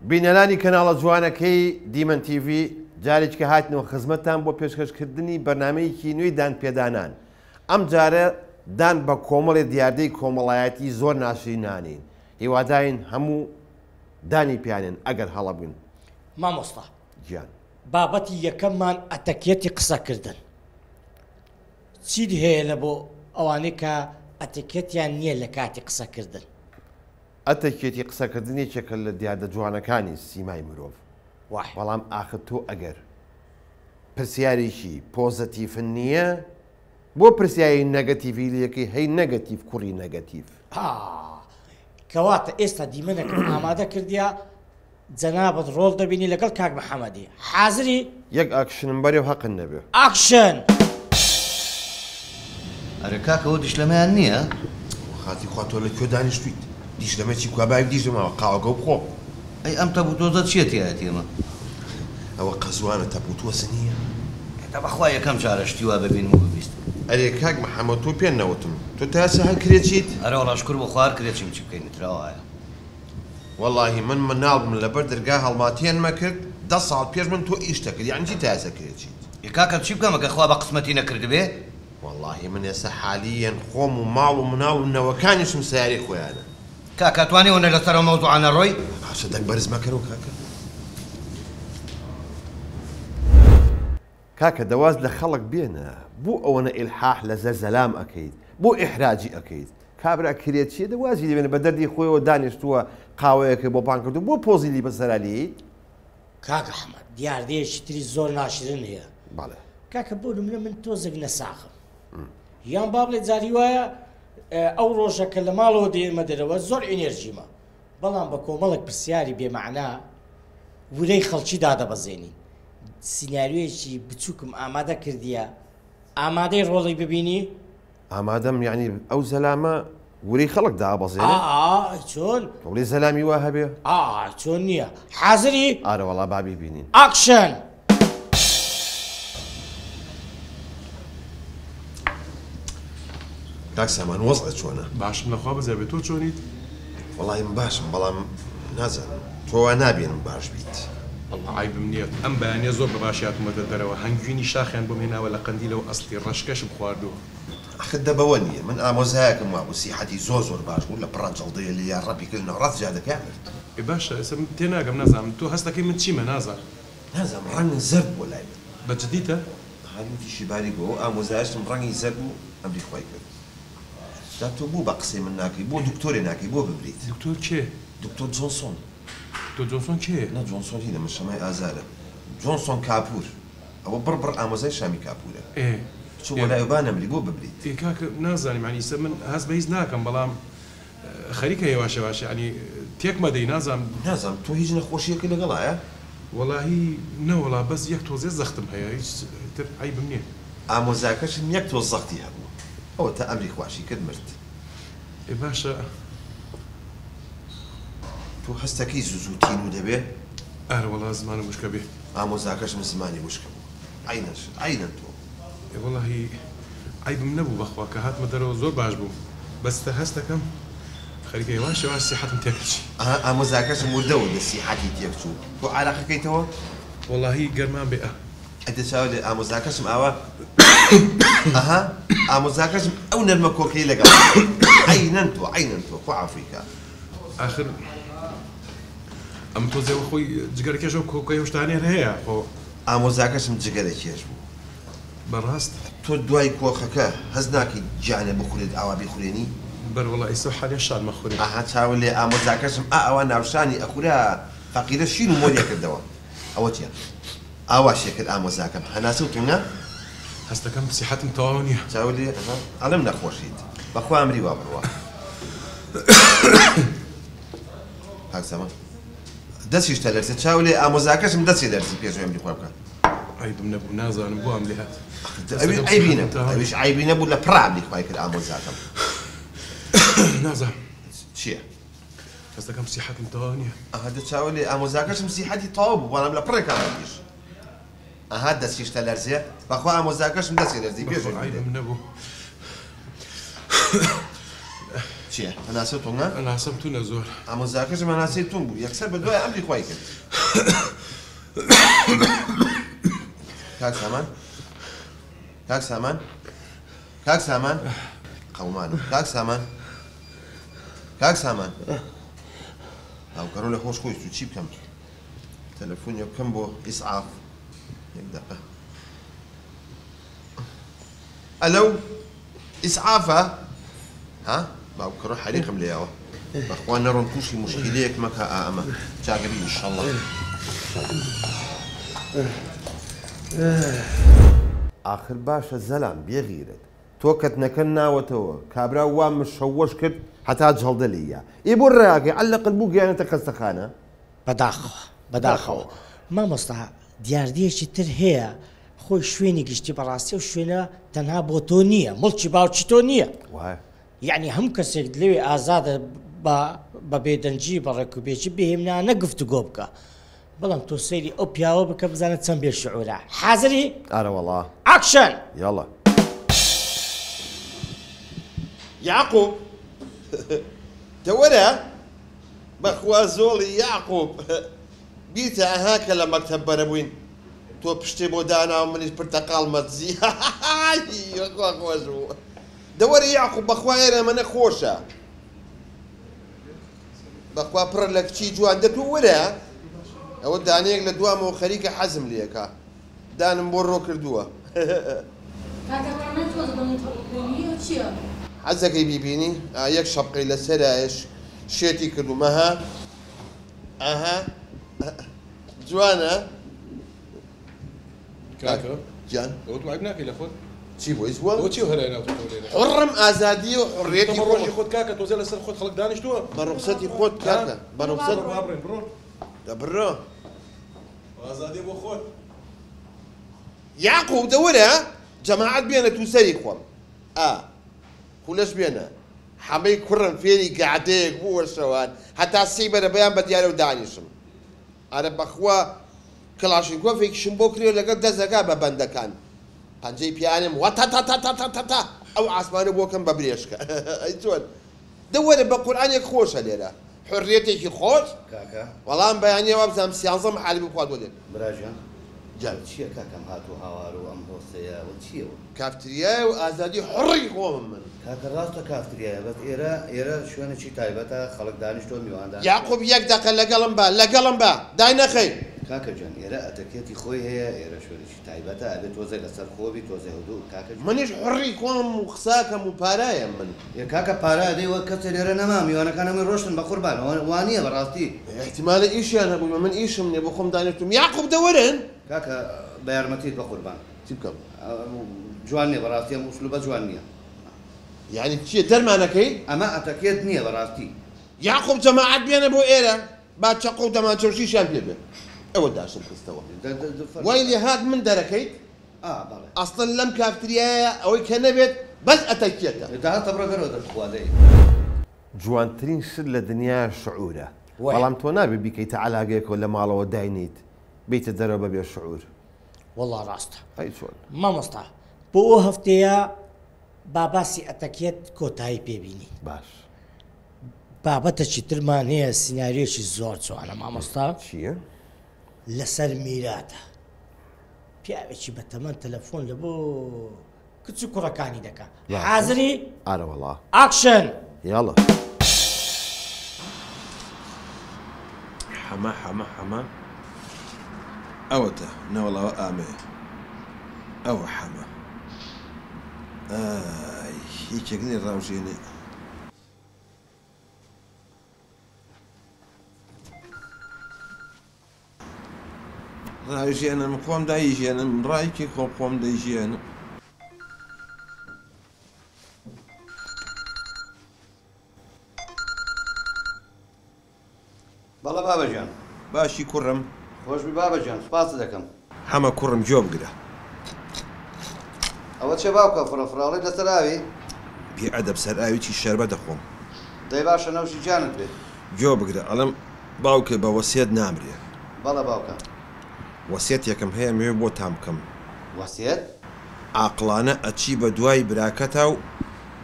بینەرانی کەناڵە جوانەکەی دیمەن تیڤی جارێکیکە هاتینەوە خزمەتتان بۆ پێشکەشکردنی بەرنامەیەکی نوێی دانپێدانان. ئەم جارە دان بە کۆمەڵێ دیاردەی کۆمەڵایەتی زۆر ناشرین نانێین. هیواداین هەموو دانی پیانێن ئەگەر هەڵە بووین. مامۆستا گیان. بابەتی یەکەممان ئەتەکیەتی قسەکردن. چیت هەیە لە بۆ ئەوانەی کە ئەتەکیەتیان نییە لە کاتی قسەکردن؟ ئەتەکێتی قسەکردن یەکێکە لە دیاردە جوانەکانی سیمای مرۆڤ. وایە. بەڵام ئاخر تۆ ئەگەر پرسیارێکی پۆزەتیفت نییە بۆ پرسیاری نەگەتیڤی لێکەی هەی نەگەتیڤ کوڕی نەگەتیڤ. ئا کەواتە ئێستا دیمەنەکەم ئامادە کردیە جەنابت ڕۆڵ دەبینی لەگەڵ کاک محەمەدی حازری؟ یەک ئاکشنم بەرێ و هەقت نەبێ. ئاکشن! ئەرێ کاکە ئەوە دیشلەمەیان نییە؟ خاتی خوا تۆ لە کوێ دانیشتویت؟ دیشلەمە چی کوا باوی دیشلەمە قاوەکەو بخۆ. ئەی ئەم تەپ و تۆزە چیە تیایەتی ئەمە؟ ئەوە قەزوانە تەپ و تۆز نییە. دە بەخوا یەکەم جارە شتی وا ببینم و ببیستم. ئەرێ کاک محەمەد تۆ پێت نەوتم تۆ تا ئێستا هەر کرێچیت؟ ئەرێ وەڵا شوکر بۆ خوا هەر کرێچیم چی بکەین ئیتر ئەوایە. وەڵاهی من مناڵ بووم لەبەر دەرگا هەڵماتێنمە کرد دە ساڵ پێش من تۆ ئیشتە کرد یانی چی تا ئێستا کرێچیت؟ ئێ کاکە چی بکەم ئەگەر خوا بە قسمەتی نەکردبێ؟ وەڵاهی من ئێستا حالیەن خۆم و ماڵ و مناڵ و نەوەکانیشم سەیارەی خۆیانە. کاکە ئەتوانی ئەوەنە لەسەر ئەو مەوزوعە نەڕۆی؟ باشە دەنگ بەرز مەکەرەوە کاکە. کاکە دە واز لە خەڵک بێنە بۆ ئەوەنە ئیلحاح لەسەر زەلام ئەکەیت بۆ ئیحراجی ئەکەیت کابرا کرێچیە دە وازی لێ بێنە بە دەردی خۆیەوە دانیشتووە قاوەیەکەی بۆ پان کردووە بۆ پۆزی لی بەسەرا لێیت. کاک ئەحمەد دیاردەیەکی تری زۆر ناشرین هەیە. بەڵێ. کاکە بۆ نمونە من تۆزێک نەساغم یان با بڵێ جاری وایە ئەو ڕۆژە کە لە ماڵەوە دێمە دەرەوە زۆر ئینێرژیمە بەڵام بە کۆمەڵێک پرسیاری بێمەعنا ورەی خەڵکی دادەبەزێنین سیناریۆیەکی بچووکم ئامادە کردیە ئامادەی ڕۆڵی ببینی؟ ئامادەم یعنی ئەو زەلامە ورەی خەڵک دابەزێنێ؟ ئا چۆن؟ تۆ بڵێی زەلامی وا هەبێ؟ ئا چۆن نییە حازری؟ ئارەوەڵا با بیبینین. ئاکشن! کاک سامان وەزعت چۆنە؟ باشم لەخوا بەزیابێ تۆ چۆنیت؟ وەڵای من باشم بەڵام نازانم تۆ وا نابینم باش بیت. وەڵا عەیبم نیە ئەم بەیانیە زۆر بە باشی هاتومەتە دەرەوە هەنگوینی شاخیان بۆم هێناوە لە قەندیلەوە ئەسڵی ڕەشکەشم خواردووە. ئەخر دە بەوە نیە من ئامۆزایەکم وابوو سیحەتی زۆر زۆر باش بوو لە پڕا جەڵدەیە لێیا ڕەپی کرد ناوڕاست جادەکەیا مرد. ئێ باشە ئێستا من تێناگەم نازانم تۆ هەست دەکەی من چیمە نازانم. نازانم ڕەنگت زەرد بووە لای من. بە جدیتە؟ ئەها لوتیشی باریک بوو ئەو ئامۆزایەشم ڕەنگی زەرد بوو ئەمری خوای کرد. جا تۆ بۆ بە قسەی من ناکەی بۆ دکتۆرێ ناکەی بۆ بمریت. دکتۆر کێ؟ دکتۆر جۆنسۆن. دکتۆر جۆنسۆن کێیە؟ نا جۆنسۆن هینە من شەمای ئازارە جۆنسۆن کاپوور ئەوە بڕ بڕ ئامۆزای شامی کاپوورە. ئێ بچۆ بۆ لای و با نەمری بۆ بمریت. ئێ کاکە نازانم یانی ئیسە من هەست بە هیچ ناکەم بەڵام خەریکە هێواش هێواش یانی تێک مەدەی نازانم. نازانم تۆ هیچ نەخۆشیەکت لەگەڵایە؟ وەڵاهی نەوەڵا بەس یەک تۆزێ زەختم هەیە هیچ تر عەیبم نیە. ئامۆزاکەشم یەک تۆز زەختی هەبوو ئەوەتا ئەمری خواشی کرد مرد. ئێ باشە. تۆ هەستەکەی زوو زوو تینوو دەبێ؟ ئارەوەڵا زمانم وشکە بێ. ئامۆزاکەشم زمانی وشکە بوو عەینەن شت عەینەن تۆ. ئێ وەڵاهی عەیبم نەبوو بەخوا کە هاتمە دەرەوە زۆر باش بووم بەس تر هەستەکەم خەریکە هێواش هێواش سیحەتم تێکەچی. ئەها ئامۆزاکەشم وردە وردە سیحەتی تێک چوو تۆ عارەقەکەیتەوە؟ وەڵاهی گەرمام بێ ئە. ئەدە چاو لێ ئامۆزاکەشم ئاوا ئەها ئامۆزاکەشم ئەو نەرمە کۆکەی لەگەڵ عەینەن تۆ عەینەن تۆ خوا عەفوی کا. ئاخر ئەم تۆزێ خۆی جگەرە کێشە و کۆکەی ئەو شتانەی هەر هەیە خۆ. ئامۆزاکەشم جگەرە کێش بوو. بەڕاست؟ تۆ دوای کۆخەکە هەست ناکەی گیانێ بخورێت ئاوا بیخورێنی؟ بەروەڵا ئیستا حالیا شانمە خورێ. ئەها چاوت لێ ئامۆزاکەشم ئا ئەوا ناوشانی ئەخورا فەقیرە شین و مۆری ئەکردەوە ئەوە چیە ئاواشی ئەکرد ئامۆزاکەم هەناسە و تونگە؟ هەستەکەم سیحەتم تەواو نیە. چاوت لێ ئەها ئەڵێم نەخۆشیت بەخوا ئەمری وا بڕوا. کاک سامان دەستیش تەلەرزێ چاو لێ ئامۆزاکەشم دەستی لەرزی پێش ئەوەی ئەمری خوا بکات. عەیبم نەبوو نازانم بۆ ئەم لێ هات. ئەویش عەیبی نەبوو ئەویش عەیبی نەبوو لە پڕا ئەمری خوای کرد ئامۆزاکەم. نازانم چییە؟ هەست دەکەم سیحەتم تەواو نییە. ئەها دە چاوە لێ ئامۆزاکەشم سیحەتی تەواو بوو بەڵام لە پڕێکا مردیش. ئەها دەستیش تەلەرزێ بەخوا ئامۆزاکەشم دەستی لەرزی پێش عەیبم نەبوو. چییە؟ هەناسە تونگە؟ هەناسەم تونە زۆر. ئامۆزاکەشم هەناسەی تونگ بوو یەکسەر بە دوای ئەمری خوای کرد. کاک سامان کاک سامان کاک سامان قەومانم کاک سامان کاک سامان هاوکەرۆ لە خۆش خۆی چی بکەم تەلەفۆنێ بکەم بۆ ئیسعاف یەک دەقە ئەلەو ئیسعافە ها باوکەڕۆ حەریقم لێیەوە بەخوا نەڕۆم تووشی مشکیلەیەک مەکە ئا ئەمە چاکەبی ئینشەڵڵا. ئاخر باشە زەلام بێغیرەت تۆ کەتنەکە ناوەتەوە کابرا وا مشەوەش کرد هەتا جەڵدە لێیە ئێ بۆ ڕاکەی عەلەقل بوو گەیانەتە خەستەخانە. بەداخەوە بەداخەوە مامۆستا دیاردەیەکی تر هەیە خۆی شوێنی گشتی بەڕاستی ئەو شوێنە تەنها بۆ تۆ نییە مڵکی باوکی تۆ نییە وایە یعنی هەموو کەسێک لەوێ ئازادە بە بە بێدەنگی بە ڕێکوپێکی بێهێمنانە گفتوگۆ بکە بەڵام تۆ سەیری ئەو پیاوە بکە بزانە چەند بێ شعورە حازری؟ ئارە وەڵا. ئاکشن! یاڵا. یەعقوب دە وەرە بەخوا زۆڵی یەعقوب بیرتە ئەها کە لە مەکتەب بەرە بووین تۆ پشتێ بۆ دانا و منیش پرتەقاڵ مەدزی هاهاهای بەخوا خۆش بوو دە وەرە یەعقوب بەخوا ئێرە ئەمەنە خۆشە بەخوا پڕە لە کچی جوان دە تۆ وەرە ئەوە دانەیەک لە دوامەوە خەریکە حەزم لێکا دانم بۆ ڕۆ کردووە. کاکە تەمەن تۆ دڵم تەڕ بینی ئەو چیە؟ حەزەکەی بیبینی ئا یەک شەپقەی لەسەرایە شێتی کردووم ئەها ئەها جوانە. کاکە گیان ئەوە تۆ عەیب ناکەی لە خۆت؟ چی بۆ هیچ بووە؟ ئەوە چیە هەرای ناو تۆ لێرە؟ حوڕم ئازادیە و حوڕیەتی تۆ بە ڕۆژی خۆت کاکە تۆزێ لەسەر خۆت خەڵک دانیشتووە؟ بە ڕوخسەتی خۆت کاکە بە ڕوخسەت بڕۆ بڕۆین بڕۆ دە بڕۆ ئازادیە بۆ خۆت. یاقوب دە وەرە جەماعەت بێنە تو سەری خۆم ئا خولەش بێنە حەمەی کوڕم فێری گەعدەیەک بووە شەوان هەتا سێی بەرەبەیان بە دیارەو دانیشم ئەرە بەخوا کڵاشینکۆفێکیشم بۆ کرێ لەگەڵ دەست ئەگا بە بەندەکان پەنجەی پیانم وە تا تا تا تا تا تا تا ئەو عاسمانە بۆ کەم بە برێشکە ئەی چۆن دە وەرە بە قورئان یەک خۆشە لێرە حوڕیەتێکی خۆش کاکە. وەڵام بەیانیە وابزانم سیانزە محاربی بخوات بۆ دێن. برا گیان. گیان. چیە کاکە ئەم هات و هاوار و ئەم هۆسەیە ئەوە چیە وە. کافتریایە و ئازادی حوڕی خۆمم من. کاکە ڕاستە کافتریایە بەس ئێرە ئێرە شوێنێکی تایبەتە خەڵک دانیشتوە میوان دانیشتوە. یاقوب یەک دەقە لەگەڵم بە لەگەڵم بە داینەخەی. کاکە گیان ئێرە ئەتەکێتی خۆی هەیە ئێرە شوێنێکی تایبەتە ئەبێ تۆزێ لەسەر خۆ بی تۆزێ هدوء کاکە گیان. منیش حوڕی خۆم و قساکەم و پارایم من. ئێ کاکە پارە ئەدەی وە کەسێ لێرە نەما میوانەکان هەمووی ڕۆشتن بەقوربان ئەوە وانیە بەڕاستی. ئیحتیمالە ئیشیان هەبووی من ئیشم نیە بۆ خۆم دانیشتوم یاقوب دە وەرن. کاکە بە یارمەتیت بەقوربان. چی بکەم؟ جوان نیە بەڕاستی ئەم ئوسلوبە جوان نیە. یانی چیە دەرمانەکەی؟ ئەمە ئەتەکێت نیە بەڕاستی. یاقوب جەماعەت بێنە بۆ ئێرە با چەقۆ و دەمانچە و شیشیان پێ بێ ئەوە داشم خستەوە وای لێهات من دەرەکەیت ئەسڵەن لەم کافتریایە ئەوەی کە نەبێت بەس ئەتەکیەتە. داهاتە بڕۆ دەرەوە دەتخوا دەی. جوانترین شت لە دنیا شعورە بەڵام تۆ نابێ بیکەیتە عەلاگەیەکەوە لە ماڵەوە داینێیت بێیتە دەرەوە بەبێ شعور. وەڵا ڕاستە ئەی چۆن. مامۆستا بۆ ئەو هەفتەیە با باسی ئەتەکێت کۆتایی پێ بینین. باش. بابەتەکی ترمان هەیە سیناریۆکی زۆر جوانە مامۆستا. چییە؟ لەسەر میراتە. پیاوێکی بەتەمەن تەلەفۆن لە بۆ کچ و کوڕەکانی دەکا. حازری؟ ئارە وەڵا. ئاکشن! یاڵا. حەمە حەمە حەمە ئەوەتە نەوەڵا ئەوە ئامەیە ئەوە حەمە ئای یەکێک نیە ڕاوژێنێ. ڕایژێنم خۆم دایژێنم ڕایکی خۆم خۆم دەیژێنم. بەڵێ بابە گیان. باشی کوڕم؟ خۆشبی بابە گیان سوپاست دەکەم. حەمە کوڕم گوێ بگرە. ئەوە چیە باوکە فڕە فڕاڵیت لەسەر ئاوی؟ بێ ئەدەب سەر ئاوی چی شەربەت دەخۆم. دەی باشە نەوشی گیانت بێ. گوێ بگرە ئەڵێم باوکە بە وەسێت نامرێ. بەڵێ باوکە. وەسێتێکم هەیە ئەمەوێ بۆتان بکەم. وەسێت؟ عاقڵانە ئەچی بە دوای براکەتا و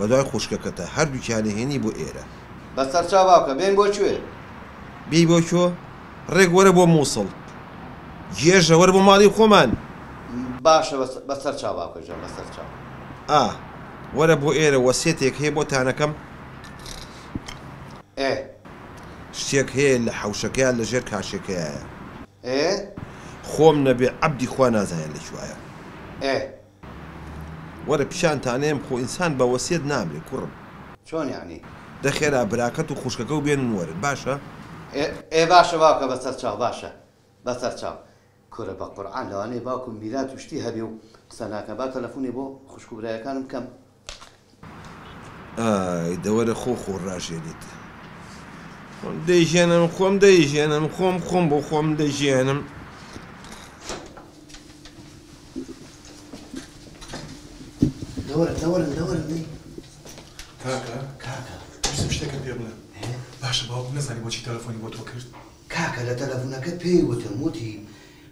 بە دوای خوشکەکەتە هەردووکیانە هێنی بۆ ئێرە. بەسەرچاو باوکە، بێین بۆ کوێ؟ بێی بۆ کوێ؟ ڕێک وەرە بۆ مووسڵ. گێژە، وەرە بۆ ماڵی خۆمان. باشە بەسەرچاو باوکە گیان، بەسەرچاو. ئا، وەرە بۆ ئێرە، وەسیەتێک هەیە بۆتانەکەم. ئێ. شتێک هەیە لە حەوشەکەیا لە ژێر کاشێکەیایە. ئێ. خۆم نەبێ عەبدی خوا نازانێ لە کوایە. ئێ. وەرە پیشانتانێم خۆ ئینسان بە وەسیەت نامرێ کوڕم. چۆن یەعنی؟ دە خێرا براکەت و خوشکەکەو بێنن وەرن باشە؟ ئێ ئێ باشە باوکە بەسەر چاو باشە بەسەر چاو. کورە بە قورعان لەوانەیە باوکم میرات و شتی هەبێ و قسە ناکا با تەلەفونێ بۆ خوشک و برایەکانم بکەم. ئای دەوەرە خۆ خۆ ڕاژێنیت. خۆم دەیژێنم خۆم دەیژێنم خۆم خۆم بۆ خۆم دەژێنم. دەوەرن دەوەرن دەوەرن دەی. کاکە کاکە ویستم شتێکت پێ بڵێم. باشە باوکم نەزانی بۆچی تەلەفۆنی بۆ تۆ کرد؟ کاکە لە تەلەفونەکە پێی وتم وتی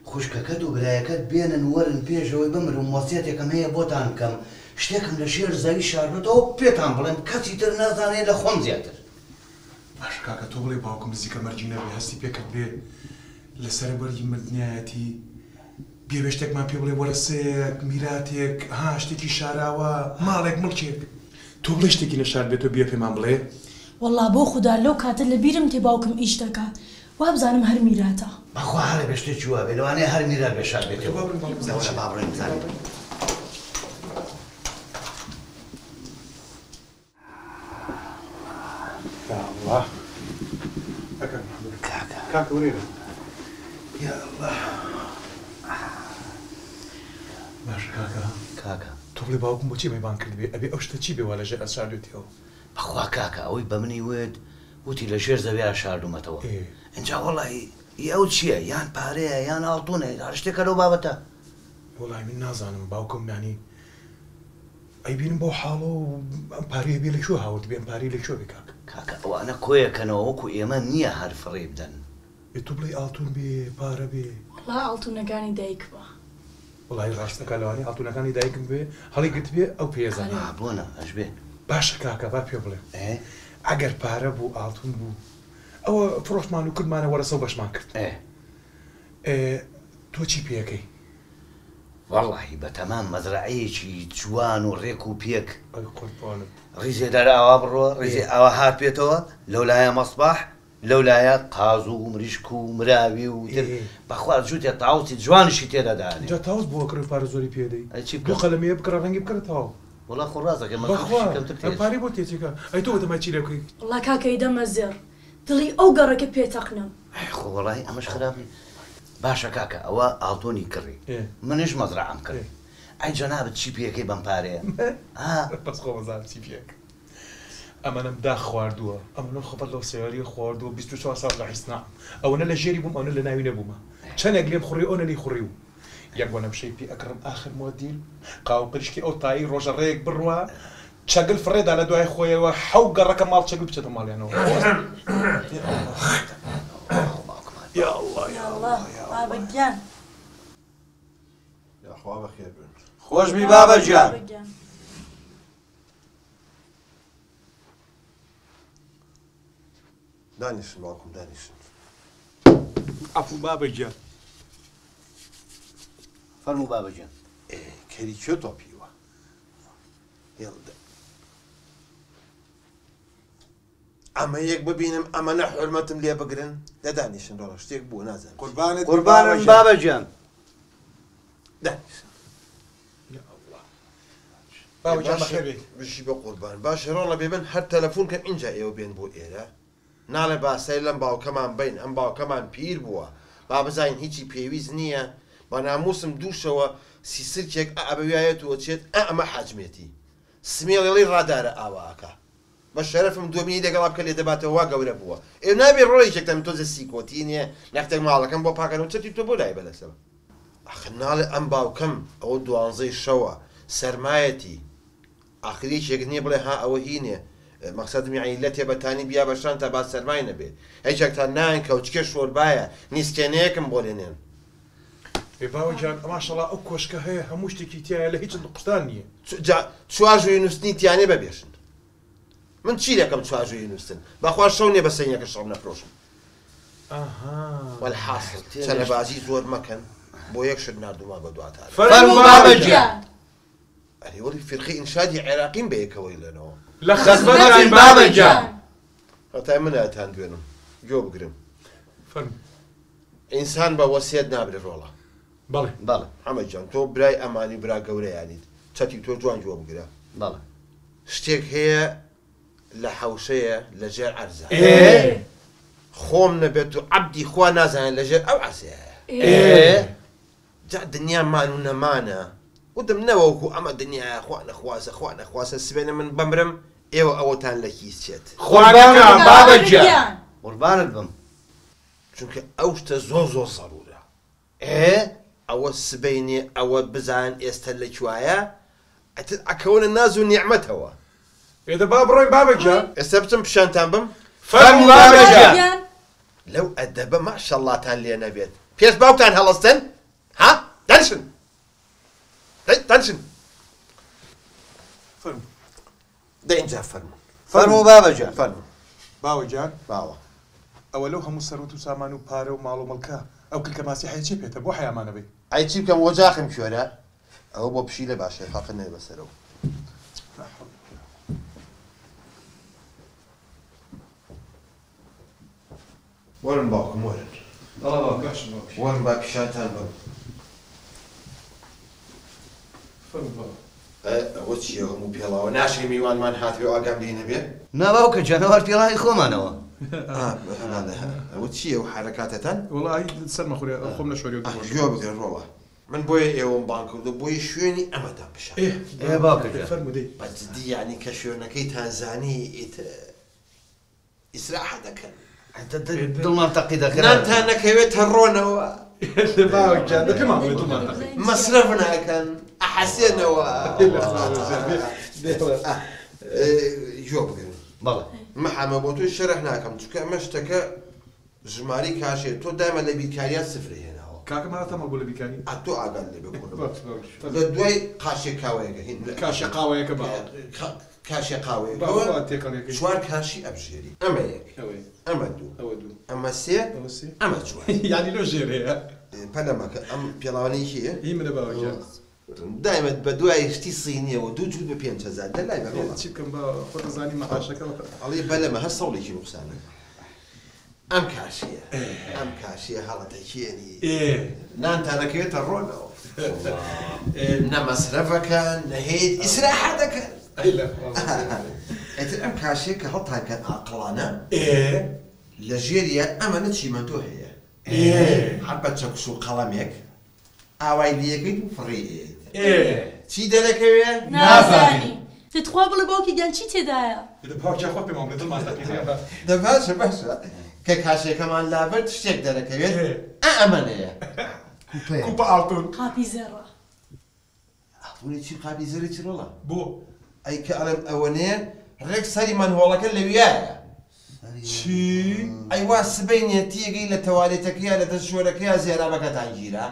خوشکەکەت و برایەکەت بێنن وەرن پێش ئەوەی بمرم وەسیەتێکم هەیە بۆتان بکەم شتێکم لە ژێر زەوی شاردۆتەوە پێتان بڵێم کەسی تر نازانێ لە خۆم زیاتر. باشە کاکە تۆ بڵێی باوکم نزیکە مەرگی نەبێ هەستی پێ کردبێ لەسەر بەرگی مردنیایەتی بیەوێ شتێکمان پێ بڵێ وەرەسەیەک میراتێک ها شتێکی شاراوە ماڵێک مڵکێک تۆ بڵێی شتێکی نەشاردبێتەوە بیە پێمان بڵێ. وەڵا بۆ خودا لەو کاتە لە بیرم تێ باوکم ئیش دەکا وابزانم هەر میراتە. بەخوا هەر ئەبێ شتێکی وابێ لەوانەیە هەر میرات بێ شاد بێتەوە. دەوەرە با بڕۆین بزانین. یا اللە کاکە کاکە کاکە وەرێرە یا اللە باشە کاکە کاکە تۆ بڵێ باوکم بۆچی ئەمەی بانگ کردبێ ئەبێ ئەو شتە چی بێ وا لەژێر ئەرز شاردوێتیەوە؟ بەخوا کاکە ئەوەی بە منی وت وتی لە ژێر زەویا شاردومەتەوە ئینجا وەڵای ئی ئەو چیە یان پارەیە یان ئاڵتونە هەر شتێکە لەو بابەتە. وەڵای من نازانم باوکم یانی ئەیبینم بەو حاڵە و ئەم پارەیە بێ لە کوێ هاوردبێ ئەم پارەی لە کوێ بێ کاک. کاکە ئەوانە کۆیەکەنەوە وەکو ئێمە نیە هەر فڕێی بدەن. ئێ تۆ بڵێی ئاڵتون بێ پارە بێ. وەڵا ئاڵتونەکانی دایکمە. وەڵاهی ڕاست دەکا لەوانەیە ئاڵتونەکانی دایکم بێ هەڵی گرتبێ ئەو پێ ئەزانێ. ئا بۆ نا ئەشبێ. باشە کاکە با پێ بڵێم ئەگەر پارە بوو ئاڵتون بوو ئەوە فڕۆشتمان و کردمانە وەرەسە و بەشمان کرد ئێ تۆ چی پێ ئەکەی؟ وەڵاهی بەتەمام مەزرەعەیەکی جوان و ڕێک و پێک. ئەی قوربانت. ڕیزێ دار ئاوا بڕۆ ڕیزێ ئاوا هات بێتەوە لەولایە مەسباح لەولایە قاز و مریشک و مراوی و تر بەخوا جوتێ تاوسی جوانیشی تێدا دانێ. جا تاوس بۆ ئەکڕی و پارە زۆری پێ ئەدەی؟ ئەی چی بکەم؟ دوو قەلەمەیە بکڕە ڕەنگی بکەرە تەواو. وەڵا خۆ ڕاست دەکەی بەخوا مەسرەفیشی کەمتر ئەی تێ ئەچێ. پارەی بۆ تێچێ کا ئەی تۆ بەتەمای چی لێ بکەی؟ وەڵا کاکە ئیدەمە زێڕ دڵی ئەو گەڕەکە پێ تەقنم. ئەی خۆ وەڵاهی ئەمەش خراپ نیە. باشە کاکە ئەوە ئاڵتۆنی کڕی منیش مەزرەعەم کڕی ئەی جەنابت چی پێکەی بەم پارەیە ها؟ بەس خۆم ئەزانم چی پێکەم ئەمەنەم داخ خواردووە ئەمەنەم خەفەت لەو سەیارەیە خواردووە 24 ساڵ لە حیسنام ئەوەنە لە ژێری بووم ئەونە لە ناوی نەبوومە چەنێک لێم خوڕی ئەونە لێی خوڕیوم یەک وەنەوشەی پێ ئەکڕم ئاخر مۆدیل قاو قریشکی ئەو تایی ڕۆژە ڕێیەک بڕوا چەگل فڕێدا لە دوای خۆیەوە حەو گەڕەکە ماڵ چەگل بچێتە ماڵیانەوە یا اللە یا اللە یا اللە بابە گیان. یاخوا بەخێر بن. خۆشبی بابە گیان. دانیشن باوکم دانیشن. عەفو بابە گیان. فەرموو بابە گیان. ئێ کەری کوێ تۆپیوە؟ هێڵدە ئەمە یەک ببینم ئەمەنە حورمەتم لێ بگرن دە دانیشن ڕۆڵە شتێک بووە نازانم چی. قوربانت بی قوربانم بابە گیان. بابە گیان. دانیشن. یا اللە بابە گیان باشە بەخێر بێیت. بژی بە قوربان باشە ڕۆڵە بێ من هەر تەلەفۆن کەم ئینجا ئێوە بێن بۆ ئێرە ناڵێ با سەیر لەم باوکەمان بەین ئەم باوکەمان پیر بووە با بزانین هیچی پێویست نییە بە ناموسم دوو شەوە سیسرکێک ئە ئەبەویایەت و ئەچێت ئە ئەمە حاجمێتی سمێڵێڵی ڕادارە ئاوا ئەکا بە شەرەفم دۆمینی لەگەڵا بکە لێدەباتەوە وا گەورە بووە ئێ نابێ ڕۆڵێکێکتان تۆزێ سیکۆتی نیە نەختێک ماڵەکەم بۆ پاکەنەوە چەتی تۆ بۆ لای بەلەسەوە ئاخر ناڵێ ئەم باوکەم ئەوە دوانزەی شەوە سەرمایەتی ئاخر یەکێک نیە بڵێ ها ئەوە هینێ مەقسەدم یەعنی لەتێ بەتانی بیا بە شانتا با سەرمای نەبێ یەکێکتان نایەن کەوچکێ شۆربایە نیسکێنەیەکم بۆ لێنێن. ئێ باوە گیان ماشەڵا ئەو کۆشکە هەیە هەموو شتێکی تیایە لە هیچت نوقستان نییە. جا چوار ژووری نووستنی تیانێ بەبێشن. من چی دەکەم چوار ژووری نووستن بەخوا شەو نیە بە سەینەکە شەڕ نەفرۆشم. وەلحاسڵ چەلەبازی زۆر مەکەن بۆ یەک شت ناردوومە بە دواتان. فەرموو بابە گیان. ئەرێ وەڵی فیرقەی ئینشادی عێراقیم بە یەکەوەی لەنەوە. لە خزمەتتاین بابە گیان. هەتای من ئەتان دوێنم گۆ بگرن. فەرموو. ئینسان بە وەسیەت نابرێ ڕۆڵە. بەڵێ. بەڵێ. حەمە گیان تۆ برای ئەمانی و برا گەورەیانیت چەتی تۆ جوان گۆ بگرە. بەڵێ. شتێک هەیە لە حەوشەیە لە ژێر عەرزە. ئێ. خۆم نەبێت و عەبدی خوا نازانێت لە ژێر ئەو عەرزەیە. ئێ. جا دنیا مان و نەمانە. وتم نەوەکو ئەمە دنیایە خوا نەخوازە خوا نەخوازە سبەینێ من بمرم ئێوە ئەوەتان لە کیس چێت. خوا نەکا بابە گیان. قوربانت بم. چونکە ئەو شتە زۆر زۆر زەرورە. ئێ. ئەوە سبەینێ ئەوە بزان ئێستە لە کوایە ئیتر ئەکەونە ناز و نیعمەتەوە. ئێ دە با بڕۆین بابە گیان. ئێستا بچم پیشانتان بم. فەرموو بابە گیان. لەو ئەدەبە ماشەڵڵاتان لێ نەبێت پێش باوکتان هەڵەستن ها دانیشن دەی دانیشن. فەرموو. دە ئینجا فەرموو. فەرموو بابە گیان. فەرموو. باوە گیان. باوە. ئەوە لەو هەموو سەروەت و سامان و پارە و ماڵ و مڵکە ئەو کلکە ماسیحەیە چێ پێتە بۆ حەیامان ئەبەی؟ ئەی چی بکەم وەجاخم کوێرە ئەوە بۆ پشیلە باشە فاقە نەبێ بەسەرەوە. وەرن باوکم وەرن. بەڵێ باوکم. باشە باوکم. وەرن با پیشانتان بەم. فەرموو بابە. ئە ئەوە چییە هەموو پێڵاوە ناشێ میوانمان هاتبێ و ئاگام لێی نەبێ؟ نا باوکە گیان ئەوە هەر پێڵاوی خۆمانەوە. ئا بەڵێ ئەوە چییە ئەو حەرەکاتەتان؟ وەڵاهی سەرمە خورێ خۆم نەشۆریەوە دوو ڕۆژە. گوێ بگرە ڕۆڵە من بۆیە ئێوەم بانگ کردووە بۆیە شوێنی ئەمەتان پیشان ئێ ئێ باوکە گیان. فەرموو دەی. بە جدی یانی کە شوێنەکەیتان زانی ئیتر ئیسراحە دەکەن. دڵمان تەقی دەکرا. نانتان نەکەوێتە ڕۆنەوە. باوە گیان دە پێمان بڵێ دڵمان تەقی. مەسرەف ناکەن ئەحەسێنەوە. گوێ بگرن. بەڵێ. محەمە بۆ تۆی شەرح ناکەم چونکە ئەمە شتەکە ژمارەی کاشێ تۆ دایمە لە بیرکاریات سفری هێناوە. کاکە مانا تەمەڵ بوو لە بیرکاری. ئە تۆ ئاگات لێ بێ کوڕم. لە دوای قاشێ کاوەیەکە هین. کاشێ قاوەیەکە باوە. کاشێ قاوەیەکەوە چوار کاشی ئەبژێری. ئەمە یەک. ئەمە دوو. ئەمە سێ. ئەمە چوار. یانی لۆ ژێر هەیە. پەلە مەکە ئەم پێڵاوانەی کێیە؟ هی منە باوە گیان. دایمە بە دوای شتی سینیەوە دوو جووت بە 5000 دە لای بەڕۆڵە. چی بکەم باوە خۆت ئەزانی مەعاشەکە. ئەڵێ بەلەمە هەر سەوڵێکی نوقسانە. ئەم کاشیە ئەم کاشیە هەڵەتەکێنی نانتان ئەکەوێتە ڕۆنەوە. نە مەسرەفەکەن نە هیچ ئیسراحە دەکەن. ئیتر ئەم کاشیە کە هەڵتان کەن ئاقڵانە لە ژێریە ئەمەنە چیمەنتۆ هەیە هەر بە چەکوش و قەڵەمێک ئاوای لێکەیت و فڕێی ئەیەیت چی دەرەکەوێ نازانی. دە تخوا بڵێ باوکی گیان چی تێدایە؟ دە باوک گیان خۆت پێمان بڵێ دڵمان تەقی دە باشە باشە کە کاشێکەمان لابرد شتێک دەرەکەوێت ئا ئەمەنەیە کوپە ئاڵتون قاپی زێڕە. ئاڵتونی چی قاپی زێڕی چی ڕۆڵە؟ بۆ؟ ئەی کە ئەڵێم ئەوەنەیە ڕێک سەری مەنهۆڵەکە لەویایە. چی؟ ئەی وا سبەینێ تێگەی لە تەوالێتەکەیا لە دەستشۆرەکەیا زێرابەکەتان گیرا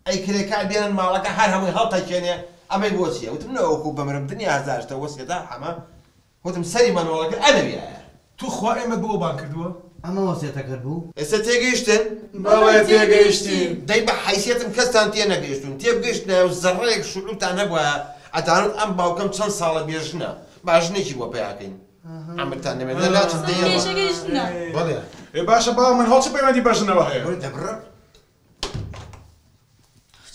ئەی کرێکار بێنن ماڵەکە هەر هەمووی هەڵتەکێنێ ئەمەی بۆ چیە؟ وتم نەوەکو بمرم دنیا هەزار شتە وەسیەتە حەمە وتم سەری مەنهۆڵەکە ئەلەویایە. توخوا ئێمەت بۆ ئەو بانگ کردووە؟ ئەمە وەسیەتەکەت بوو؟ ئێستا تێگەیشتن؟ بەڵێ تێگەیشتین. دەی بە حەیسیەتم کەستان تێنەگەیشتوون، تێبگەیشتنایە و زەڕەیەک شعورتان هەبوایە ئەتانوت ئەم باوکەم چەند ساڵە بێ ژنە، با ژنێکی بۆ پەیا کەین. عەمرتان نەمێنێ لە لاچم دەی یەڵا. تێشەگەیشتنە. بەڵێ. ئێ باشە باوە من هەڵ چ پەیوەندی بە ژنەوە هەیە؟ وەرە دەبڕە.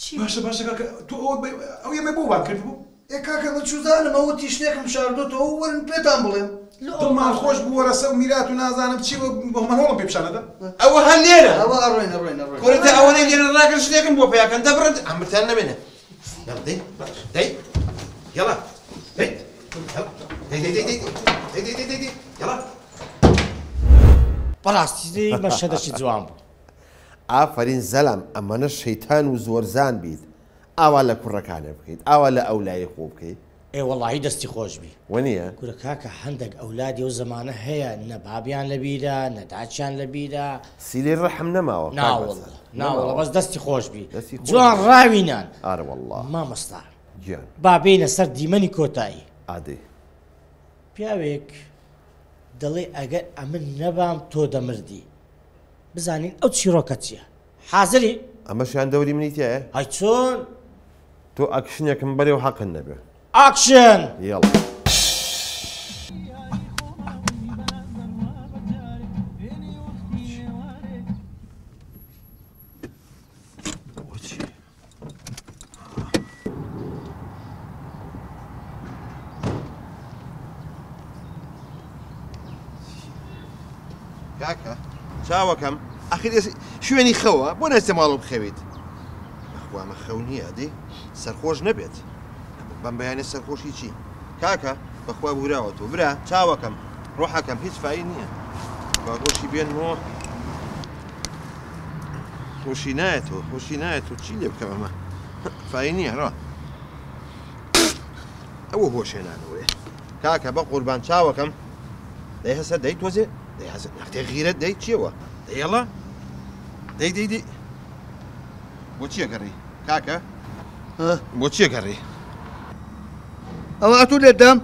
چی؟ باشە باشە کاکە تۆ ئەوە ئەو ئێمەی بۆ بانگ کردبوو؟ ئێ کاکە من چوزانم ئەوە وتی شتێکم شاردۆتەوە وەرن پێتان بڵێم. دڵمان خۆش بوو وەرەسە و میرات و نازانم چی و مەنهۆڵم پێ پیشانەدا. ئەوە هەر لێرە. ئەوە ئەڕۆین ئەڕۆین ئەڕۆین. کورە تا ئەوەنەی لێرە ڕاگرن شتێکم بۆ پەیاکەن دەبڕن عەمرتان نەمێنێ. یاڵا دەی دەی یاڵا دەی یاڵا دەی دەی دەی دەی دەی دەی دەی دەی یاڵا. بەڕاستی مەشهەدەکی جوان بوو. ئافەرین زەلام ئەمەنە شەیتان و زۆرزان بیت ئاوا لە کوڕەکانت بکەیت ئاوا لە ئەولای خۆ بکەیت. ئێ وەڵاهی دەستی خۆش بی. وەنیە؟ کورە کاکە هەندەک ئەولادی ئەو زەمانە هەیە نە بابیان لە بیرە نە داکیان لە بیرە. سیلەی ڕەحم نەماوە کاک ناوەڵڵا بەرزان. ناوەڵڵا نەماوە. بەس دەستی خۆش بی. دەستی خۆش جوان بی. ڕاوی نان. ئارەوەڵڵا. مامۆستا گیان. با بێینە سەر دیمەنی کۆتایی. ئادەی. پیاوێک دەڵێ ئەگەر ئەمن نەبام تۆ دەمردی. بزانین ئەو چیرۆکە چییە. حازری؟ ئەمەشیان دەوری منی تیایە؟ هەی چۆن؟ تۆ ئەکشنێکم بەرێ و حەقت نەبێ. ئاکشن! یەڵا. کاکە چاوەکەم ئەخیر شوێنی خەوە بۆ ناچیتە ماڵەوە بخەویت؟ بەخوا ئەمە خەو نییە ئەدی سەرخۆش نەبێت بەم بەیانە سەرخۆشی چی کاکە بەخوا بوراوە تۆ برا چاوەکەم ڕۆحەکەم هیچ فای نییە باگۆشی بێنمەوە خۆشی نایەتەوە خۆشی نایەتەوە چی لێ بکەم ئەمە فای نییە ڕا ئەوە هۆشێنانەوەیە کاکە بە قوربان چاوەکەم دەی هەسە دەی تۆزێ دەی هەسە نەختێ غیرەت دەی چیەوە دەیەڵە دەی دەی دەی بۆ چیە گەڕی کاکە بۆ چیە گەڕی ئەوە ئەتوو لێت دام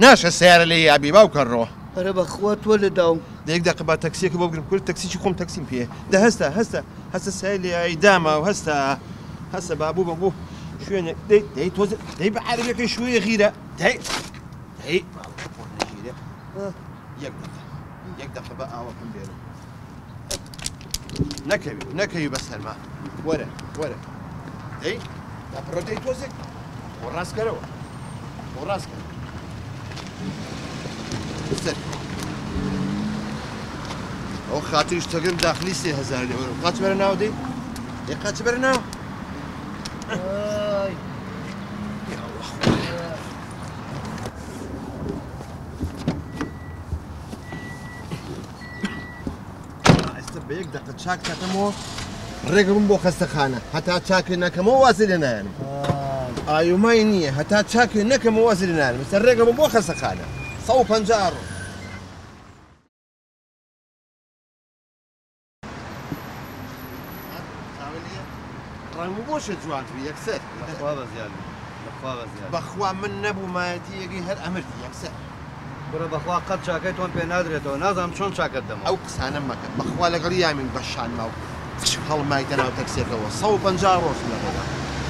ناشە سیارە لێ یابی باوکە ڕۆ ئەرە بەخوا تۆ لێ داوم. دە یەک دەقە با تەکسیەکە بۆ بگرم کورە تەکسیی خۆم تەکسیم پێیە دە هەستە هەستە هەستە سای لێ یای داما و هەستە هەستە با بوو بە بۆ شوێنێک دەی دەی تۆزێ دەی بە عەرەبیەکەی شوێ غیرە دەی دەی نەگیرێ یەک دەقە یەک دەقە بە ئاوەکەم بێنم نەکەوی نەکەوی بە سەرما وەرە وەرە دەی با بڕۆ دەی تۆزێک بۆ ڕاستکەرەوە بۆ ڕاستکەرەوە سەر ئەو خاتریش تەگرم داخلی 3000 لێ وەرم قاچ بەرە ناو دەی دەی قاچ بەرە ناو ئێستا بە یەک دەقە چاک دەکەمەوە ڕێگەم بۆ خەستەخانە هەتا چاکێ نەکەمەوە وازی لێ نایەنم ئایومای نییە هەتا چاکێ نەکەمەوە وازی لێ نایەنم ئێستا ڕێگەم بۆ خەستەخانە 150 ڕۆ ڕەنگ بۆشە جوانتر یەکسەر بەخوا بەزیاد بەخوا بەزیاد بەخوا من نەبوومایەتی یەکەی هەر ئەمردی یەکسەر کوڕە بەخوا قەت چاکەی تۆم پێ نادرێتەوە نازانم چۆن چاکەت دەمەوە. ئەو قسانە مەکە بەخوا لەگەڵ یامین بە شانما و هەڵمایتە ناو تەکسیەکەوە 150 ڕۆشت لە ڕێگا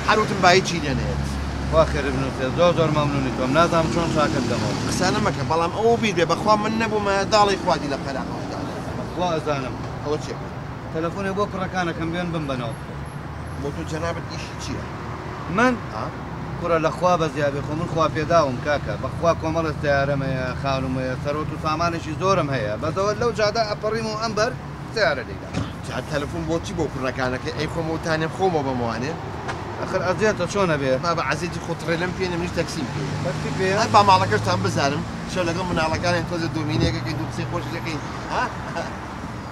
هەر وتم با هیچی لێ نەیەت. خوا خێرت بنوسێ زۆر زۆر مەمنونی تۆم نازانم چۆن چاکەت دەمەوە. قسانە مەکە بەڵام ئەوە بیر بێ بەخوا من نەبوومایە داڵی خوادی لە قەراغەوە دانا. بەخوا ئەزانم. ئەوە چیە؟ تەلەفۆنێک بۆ کوڕەکانەکەم بێن بمبەنەوە. بۆ تۆ جەنابت ئیشی چیە؟ من؟ کوڕە لە خوا بەزیا بێ خۆ من خوا پێداوم کاکە بەخوا کۆمەڵێ سەیارەم هەیە خانوم هەیە سەرۆت و سامانێکی زۆرم هەیە بەس ئەوە لەو جادە ئەپەڕیم و ئەم بەر سەیارە لێیدا. جا تەلەفۆن بۆ چی بۆ کوڕەکانەکەی ئەی خۆم وتانێم خۆمەوە بەمەوانێ. ئەخر ئەزیەتە چۆن ئەبێ؟ بابە عەزێتی خۆ تڕێلەم پێ نیە منیش تەکسیم پێیە. تەکسی پێیە؟ هەر با ماڵەکەشتان بزانم شەو لەگەڵ مناڵەکانیان تۆزێ دۆمینێک ئەکەین دوو قسەی خۆشیش ئەکەین ها؟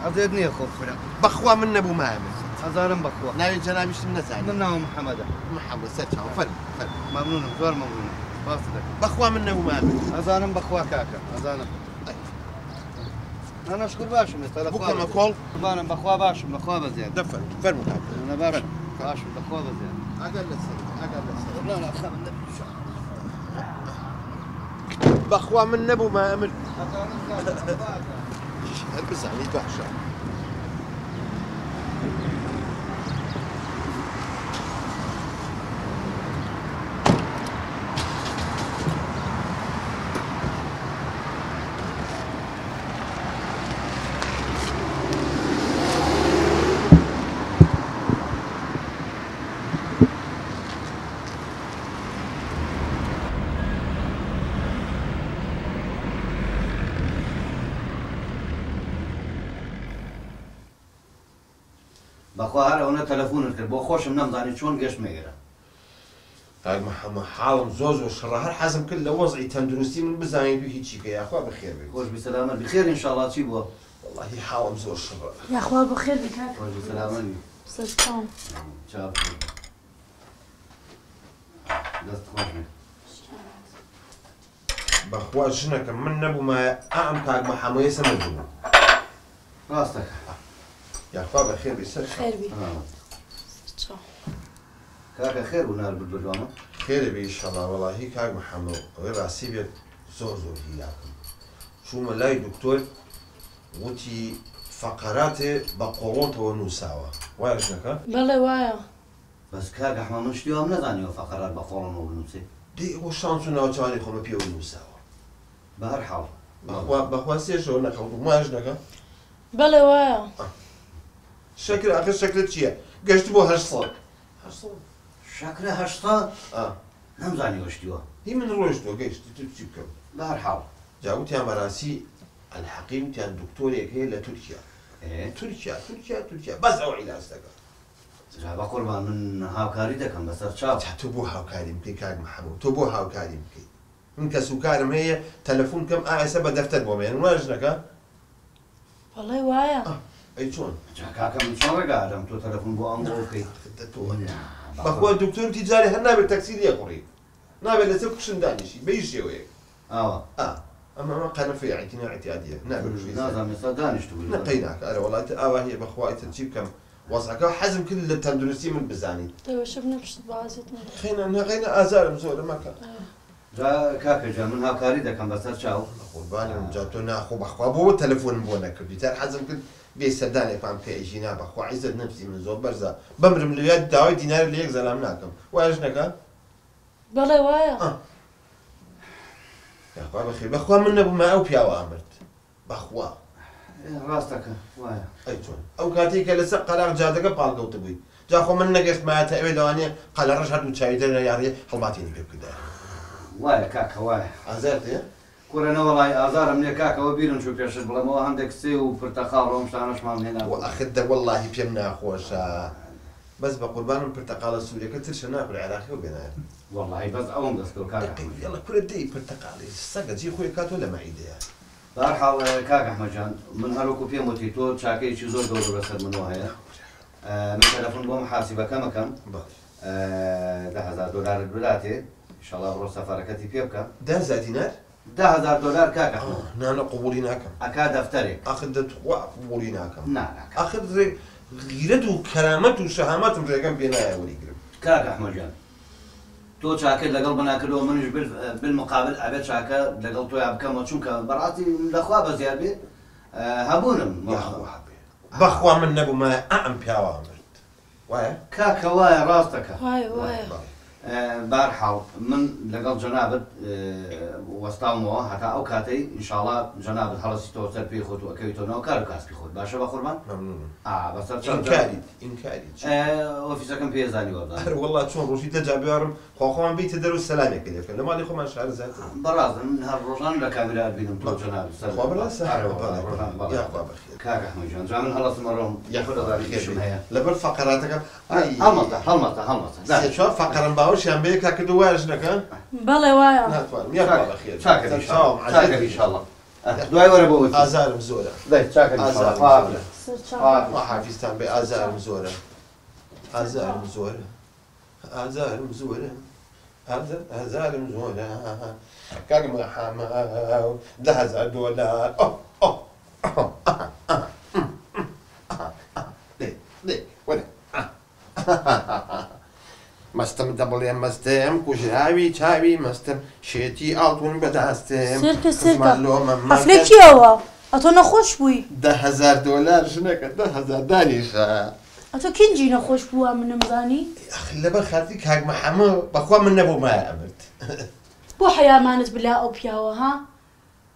عەزێت نیە خۆ کورە. بەخوا من نەبوومایە مرد. ئەزانم بەخوا. ناوی جەنابیشتم نەزانی. من ناوم محەمەدە. محەمەد سەر چاوم فەرموو فەرموو. مەمنونم زۆر مەمنونم سوپاست دەکەم. بەخوا من نەبوومایە مرد. ئەزانم بەخوا کاکە ئەزانم. ئەی. نا نا شکور باشم ئێستا لە خوا بکەمە کۆڵ. قوربانم بەخوا باشم لە خوا بەزیاد. دە فەرموو فەرموو کاکە. نا باشم باشم لە خوا بەزیاد. ئاگات لەسەر ئاگات لەسەر. نا نا خەمت نەبێ. بەخوا من نەبوومایە مرد. ئەزانم کاکە بەخوا ئەزانم. هەر بزانی باشە. بەخوا هەر ئەونە تەلەفونت کرد بۆ خۆشم نەمزانی چۆن گەشتمە ئێرە. کاک محمد حاڵم زۆر زۆر شڕە هەر حەزم کرد لە وەزعی تەندروستی من بزانیت و هیچی کە یاخوا بەخێر بێیت. خۆش بی سەلامەت بی خێر انشاءاللە چی بووە؟ وەڵاهی حاڵم زۆر شڕە. یاخوا بەخێر بی کاک. خۆش بی سەلامەت بی. سەرچاوم. چاو بخێر. دەست خۆش بێ. بەخوا ژنەکەم من نەبوومایە ئا ئەم کاک محەممە ئێستا مردبوو. ڕاستەکە. یاخوا بەخێر بی سەر چاو. خێر بی. سەرچاو. کاکە خێر بوو نار برد بە دوامە؟ خێرە بی ئیشەڵا. وەڵاهی کاک محەممە ئەوەی ڕاستی بێت زۆر زۆر هیلاکم. چوومە لای دکتۆر وتی فەقەراتێ بە قۆڵۆنتەوە نووساوە. وایە ژنەکە؟ بەڵێ وایە. بەس کاک ئەحمەد من شتی وام نەزانیوە فەقەرات بە قۆڵۆنەوە بنووسێ. دەی ئەوە شانس و ناوچەوانی خۆمە پێوە نووساوە. بەهەرحاڵ. بەخوا بەخوا سێ شەوە نەخەوتووم. وایە ژنەکە؟ بەڵێ وایە. شەکر ئاخر شەکرت چییە؟ گەشتبووە 800. 800. شەکرە 800؟ ئا. نەمزانیوە شتی وا. هی من ڕۆیشتووە گەیشت ئیتر چی بکەم؟ بەهەرحاڵ. جا وتیان بەڕاستی ئەلحەقی وتیان دکتۆرێک هەیە لە تورکیا. تورکیا تورکیا تورکیا بەس ئەو عیلاج دەکا. جا بەقوربان من هاوکاری دەکەم بەسەر چاو. جا تۆ بۆ هاوکاریم بکەی کاک محەموو تۆ بۆ هاوکاریم بکەی من کەسوکارم هەیە تەلەفون کەم ئا ئێستا بە دەفتەر بۆم ئەیەنن وایە ژنەکە؟ بەڵێ وایە. ئەی چۆن؟ جا کاکە من چۆن ڕێگا ئەدەم تۆ تەلەفون بۆ ئەم بۆ بکەی؟ تۆ بەخوا دکتۆر وتی جارێ هەر نابێت تەکسی لێخوڕی نابێت لەسەر کوشن دانیشی بە هیچ شێوەیەک. ئاوا. ئا ئەمە ئەمە قەنەفەیە عیتینا عیتیادیە نابێت کوشنی سەر. نازانم ئێستا دانیشتبووی. نە قەیناکە ئەرێ وەڵا ئیتر ئاوا هەیە بەخوا ئیتر چی بکەم وەزعەکە حەزم کرد لە تەندروستی من بزانیت. دەوە شەبنەم پشتت بە ئازیەت نەدە. قەینا نا قەینا ئازارم زۆرە مەکە. جا کاکە گیان من هاوکاری دەکەم بەسەر چاو. قوربانم جا تۆ ناخۆ بەخوا بۆ تەلەفۆنم بۆ نەکردی تار حەزم کرد بێی سەردانێکمان بکەی ئەگینا بەخوا عیزەت نەفسی من زۆر بەرزە بمرم لەویا داوای دینارێ لە یەک زەلام ناکەم وایە ژنەکە؟ بەڵێ وایە. یاخوا بەخێر بەخوا من نەبوومایە ئەو پیاوە ئەمرد بەخوا. ڕاستەکە وایە. ئەی چۆن ئەو کاتەی کە لەسەر قەراغ جادەکە پاڵکەوتبووی جا خۆ من نەگەشتمایە تا ئەوێ لەوانەیە قەلەڕەش هەردوو چاوی دەرنا یاڕێ هەڵماتێنی پێ بکردایە. وایە کاکە وایە. ئازارت هەیە؟ کوڕە نەوەڵای ئازارم نیە کاکە ئەوە بیرم چوو پێشت بڵێم ئەوە هەندێک سێو و پرتەقاڵ و ئەم شتانەشمان هێنابوو. وە ئەخر دە وەڵاهی پێم ناخۆشە بەس بەقوربانم پرتەقاڵە سوورەکە ترشە ناخورێ عێراقیەوە بێنایە. وەڵاهی بەس ئەوەم دەست کەوت کاک دەقەی ئەحمەد. یەڵە کورە دەی پرتەقاڵی سەگە جێی خۆی ئەکاتەوە لە مەعیدەیا. بەهەرحاڵ کاک ئەحمەد جان من هەر وەکو پێم وتی تۆ چاکەیەکی زۆر گەورە بەسەر منەوە هەیە من تەلەفۆن بۆ محاسیبەکەم ئەکەم 10,000 دۆلارت بداتێ ئیشەڵا بڕۆ سەفەرەکەتی پێ بکە. 10,000 دینار؟ 10,000 دۆلار کاک ئەحمەد. نا نا قبوڵی ناکەم. ئەکا دەفتەرێک. ئاخر دە تخوا قبوڵی ناکەم. نا نا کاک. ئاخر غیرەت و کەرامەت و شەهامەتم ڕێگەم پێ نایە وەریگرم. کاک ئەحمەد گیان تۆ چاکەت لەگەڵ منا کردووە منیش بالمقابل ئەبێ چاکە لەگەڵ تۆیا بکەمەوە چونکە بەڕاستی لەخوا بەزیاد بێ هەبوونم. یاخوا هەبێ بەخوا من نەبوومایە ئەم پیاوە ئەمرد وایە؟ کاکە وایە ڕاستەکە. وایە وایە. بەهەرحاڵ من لەگەڵ جەنابت وەستاومەوە هەتا ئەو کاتەی ئینشاڵا جەنابت هەڵەسیتەوە سەر پێی خۆت و ئەکەویتەوە ناو کار و کاسپی خۆت باشە بەقوربان؟ مەمنونم. ئا بەسەر چاو جا. ئینکاریت ئینکاری چی؟ ئۆفیسەکەم پێ زانی وابزانم. ئەرێ وەڵا چۆن ڕۆژی دە جار بێوارم خوا خۆمان بیتە دەر و سەلامێکە لێ بکەن لە ماڵی خۆمان شارەزاترن. بەڕاستم من هەر ڕۆژان لە کامیرا ئەتبینم تۆ جەنابت سەر خوا بەڕاستە؟ ئەرێ وەڵا بەڵێ ڕۆژان بەڵێ بەڵێ. یاخوا بەخێر. کاک ئەحمەد گیان جا من هەڵەسم ئەڕۆم یاخوا خۆت ئەزانی بەخێر ئیشم بێی هەیە. لەبەر فەقەراتەکەم ئای. هەڵمەستە هەڵمەستە هەڵمەستە سێ چوار فەقەرەم باوەشیان بەیەکا کردووە وایە ژنەکە؟ بەڵێ وایە. ناتوانم یاخوا بەخێر بێی. چاکە سەر ئینشاڵڵا چاوم چاکە عەزیەت ئینشاڵڵا دوای وەرە بۆ ئۆفیس. ئازارم زۆرە. دەی چاکە ئینشاڵڵا ئازارم خوا زۆرە. سەر چاوم. خوا حافیزتان بێ ئازارم زۆرە. ئازارم زۆرە. ئازارم زۆرە. ئازار ئازارم زۆرە. کاک محەمەد 10,000 دۆلار. ئۆه ئۆه دێ دێ وەرە. مەستم دەبڵێ مەستم کوژراوی چاوی مەستم شێتی ئاڵتون بەداستم سێرکە سێرکە خزمان لۆمە حەفلەی مەکەن. کێوە ئەتۆ نەخۆش بووی؟ 10,000 دۆلار ژنەکە 10,000 دانیشە. ئەتۆ کینجی نەخۆش بووە منم زانی؟ ئەخ لەبەر خاتری کاک محەممە بەخوا من نەبوومایە ئەمرد. بۆ حەیامانت بلا ئەو پیاوە ها؟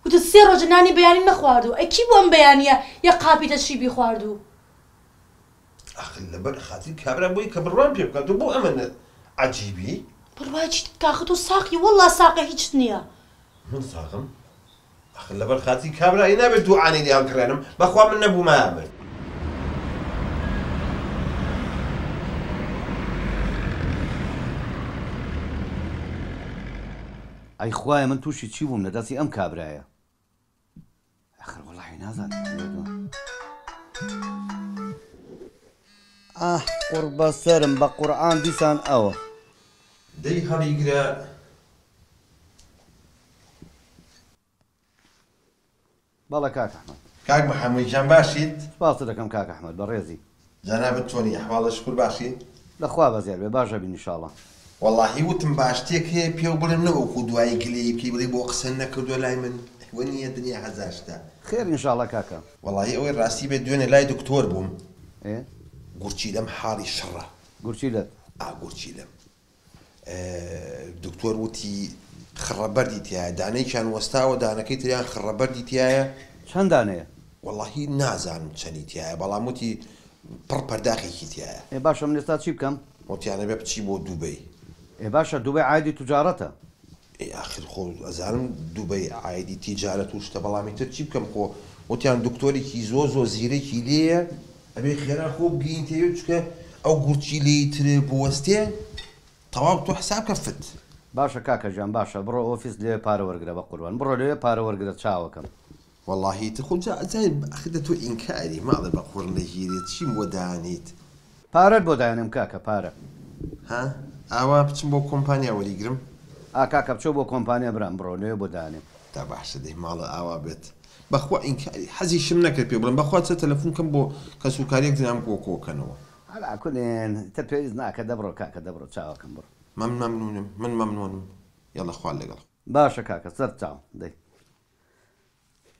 وتت سێ ڕۆژە نانی بەیانیم نەخواردوو ئەی کی بوو ئەم بەیانیە یەک قاپی تەشریبی خواردوو؟ ئەخ لەبەر خاتری کابرا بۆی کە بڕوام پێ بکات و بۆ ئەمە عەجیبی؟ بڕوای چیت بکا خە تۆ ساقی وەڵا ساقە هیچت نییە. من ساقم؟ ئەخ لەبەر خاتری کابرا ئەی نابێت دوو عانەی لێ هەڵکڕێنم بەخوا من نەبوومایە ئەمرد. ئەی خوایە من تووشی چی بووم لە دەستی ئەم کابرایە ئەخر وەڵاهی نازانم. ئاه قوڕبەسەرم بە قورعان دیسان ئەوە. دەی هەڵیگرە. بەڵێ کاک ئەحمەد. کاک محەممەد گیان باشیت؟ سوپاست دەکەم کاک ئەحمەد بەڕێزی. جەنابت چۆنی ئەحواڵت شکور باشی؟ لە خوا بەزیاد بێ باش ئەبین ئیشاڵا. وەڵاهی وتم با شتێک هەیە پێو بڵێم نەوەکو دوایی گلەیی بکەی بڵێی بۆ قسە نەکردوە لای من. وەنیە دنیا هەزار شتە. خێر ئینشاڵا کاکە. وەڵاهی ئەوەی ڕاستی بێت دوێنێ لای دکتۆر بووم. ئێ؟ گورچیلەم حاڵی شڕە. گورچیلەت؟ ئا گورچیلەم. دکتۆر وتی خڕە بەردی تیایە دانەیەکیان وەستاوە دانەکەی تریان خڕە بەردی تیایە. چەند دانەیە؟ وەڵاهی نازانم چەنی تیایە بەڵام وتی پڕ پەرداخێکی تیایە. ئێ باشە من ئێستا چی بکەم؟ وتیان ئەبێ بچی بۆ دوبەی. ئێ باشە دوبەی عایدی توجارەتە. ئێ ئاخر خۆ ئەزانم دوبەی عایدی تیجارەت و شتە بەڵام ئیتر چی بکەم خۆ وتیان دکتۆرێکی زۆر زۆر زیرەکی لێیە ئەبێ خێرا خۆ بگەینتێ چونکە ئەو گورچیلەی تر بوەستێ تەواو تۆ حساب کە فت. باشە کاکە گیان باشە بڕۆ ئۆفیس لەوێ پارە وەرگرە بەقوربان بڕۆ لەوێ پارە وەرگرە چاوەکەم. وەڵاهی تخۆ جا ئەزانی ئەخر دە تۆ ئینکاری ماڵێ بە قوڕ نەگیرێ چیم بۆ دانیت. پارەت بۆ دانێم کاکە پارە. ها ئاوا بچم بۆ کۆمپانیا وەریگرم؟ ئا کاکە بچۆ بۆ کۆمپانیا برام بڕۆ لەوێ بۆ دانێم. دا باشە دەی ماڵە ئاوا بێت بەخوا ئینکاری حەزیشم نەکرد پێ بڵێم بەخوا چە تەلەفون کەم بۆ کەسوکاریەک دنیام بۆ کۆکەنەوە. عەلا کولێن ئیتر پێویست ناکە دەبڕۆ کاکە دەبڕۆ چاوەکەم بڕۆ. من مەمنونم من مەمنونم یەڵە خوا لەگەڵ. باشە کاکە سەر چاو دەی.